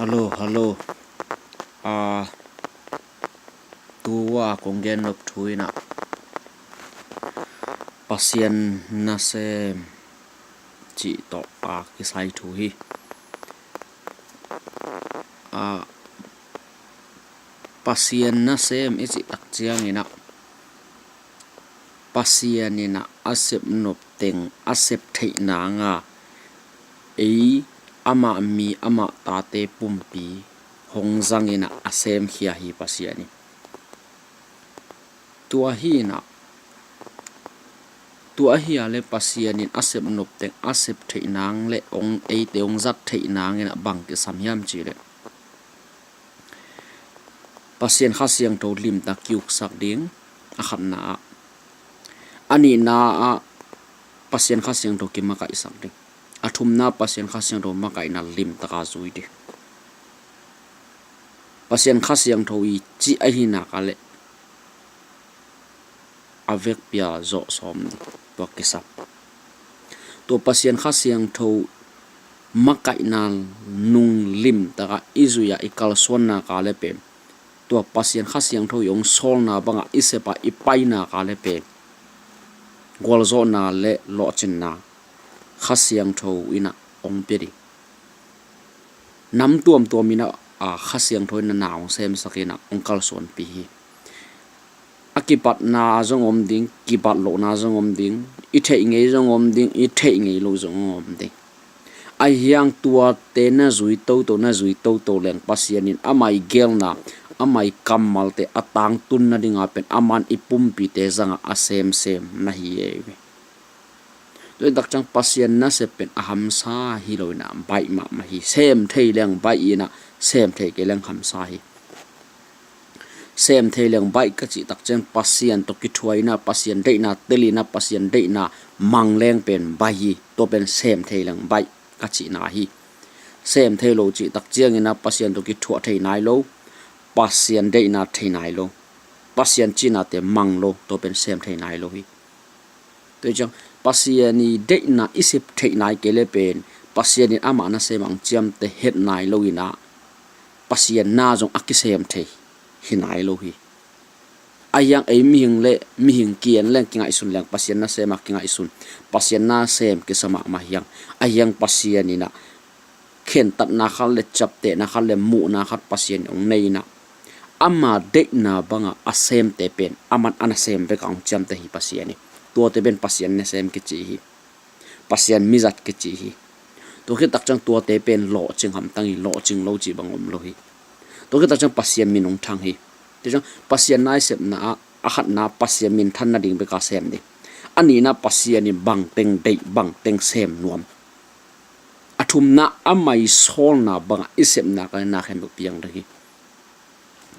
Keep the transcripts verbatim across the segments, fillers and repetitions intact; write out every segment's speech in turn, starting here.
Hallo, hallo. A, tua kong gen nop thu in ah Pasian nasem cih tawh a kisai thu hi. A, Pasian nasem i cih tak ciangin ah Pasian in ah a sep nop teng a sep theih nang a, ei amah mi amah tate pumpi hong zangin ah a semkhia hi Pasian in. Tua hi in ah, tua ahi a le Pasian in a sep nop teng a sep theih nang le hong, eite hong zat theih nangin ah bang kisam hiam cih leh Pasian Kha Siangtho limtak kiuksak ding a khatna ah, a nihna ah Pasian Kha Siangtho kimakaihsak ding, a thumna Pasian Kha Siangtho makaihna limtaka zui ding. Pasian Kha Siangtho i cih ahi nak a le a vekpi a zawh sawm ding, tua kisam. Tua Pasian Kha Siangtho makaihna nung limtaka i zui a i kalsuan nak a le pen tua Pasian Kha Siangtho i hong sawlna bangah i sep a i pai nak a le pen gualzawhna le lawhcinna Kha Siangtho in ah hong pia ding. Nam tuamtuam in ah, a, Kha Siangtho in ah na hong semsak in ah hong kalsuanpih hi. A kipatna zong om ding, kipat lohna zong om ding, i theih ngei zong om ding, i theih ngei lo zong om ding. Ahi hang tuate na zui toto, na zui toto leng Pasian in amah i gelna, amah i kammalte a tangtun nadinga pen aman i pumpite zangah a semsem na hi ei ve. Tua hi tak ciang Pasian nasep pen a hamsa hi lo in ah baih mahmah hi. Sem thei leng baih in ah sem thei kei leng hamsa hi. Sem thei leng baih ka cih tak ciang Pasian tawh kithuah in ah Pasian deihna tel in ah Pasian deihna mang leng pen baih hi. Tua pen sem thei leng baih ka cihna hi. Sem thei lo cih tak ciangin ah Pasian tawh kithuah thei nai lo, Pasian deihna thei nai lo, Pasian cihnate mang lo, tua pen sem thei nai lo hi. Tua hi ciang Pasian i deihna i sep theih nai kei le pen Pasian in amah nasem a hong ciamteh het nai lo in ah Pasian na zong a kisem thei hi nai lo hi. Ahi hang ei mihing le mihing kian leng kingaihsun leng Pasian nasem a kingaihsun, Pasian nasem kisa mahmah hi hang. Ahi hang Pasian in ah khentatna khat le ciaptehna khat le muhna khat Pasian in hong nei in ah ama deihna bangah a semte pen aman a nasem bekah hong ciamteh hi Pasian hi. Tuate pen Pasian nasem kici hi. Pasian mizat kici hi. Tua khit tak ciang tuate pen lawhcing hamtang hi, lawhcing lo cih bang om lo hi. Tua khit tak ciang Pasian min hong thang hi. Tua ciang Pasian na i sepna ah a khatna Pasian minthan nading beka sem ding. A nihna Pasian in bangteng deih, bangteng sem nuam. A thumna amah i sawlna bangah i sepna ka na khempeuh piang ding hi.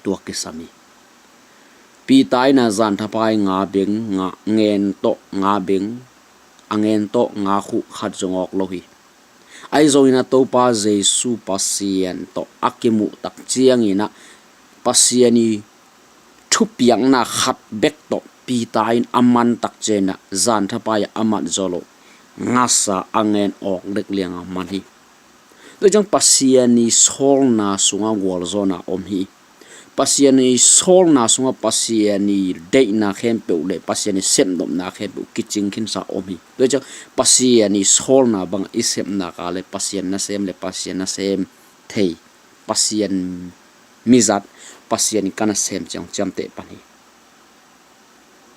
Tua kisam hi. Peter in ah zanthapai nga beng, nga ngen tawh nga beng, a ngen tawh nga khuh khat zong awk lo hi. Ahi zongin ah Topa Jesu Pasian tawh a kimuh tak ciangin ah Pasian i thupiakna khat bek tawh Peter in a man tak ciangin ah zanthapai ah a mat zaw lo ngasa a ngen awk dek liang a man hi. Tua ciang Pasian i sawlna sungah gualzawhna om hi. Pasian i sawlna sungah Pasian i deihna khempeuh le Pasian i sepnopna khempeuh kicing khinsa om hi. Tua ciang Pasian i sawlna bangah i sepna ka le Pasian nasem le Pasian nasem thei, Pasian mizat, Pasian i ka nasem ciang ciamteh pan hi.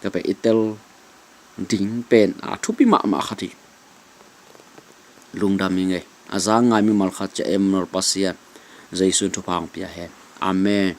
Tua pen i tel ding pen a thupi mahmah khat hi. Lungdam ing ei. A za ngai mimal khat ciang Emmanuel Pasian Jesu in thupha hong pia hen. Amen.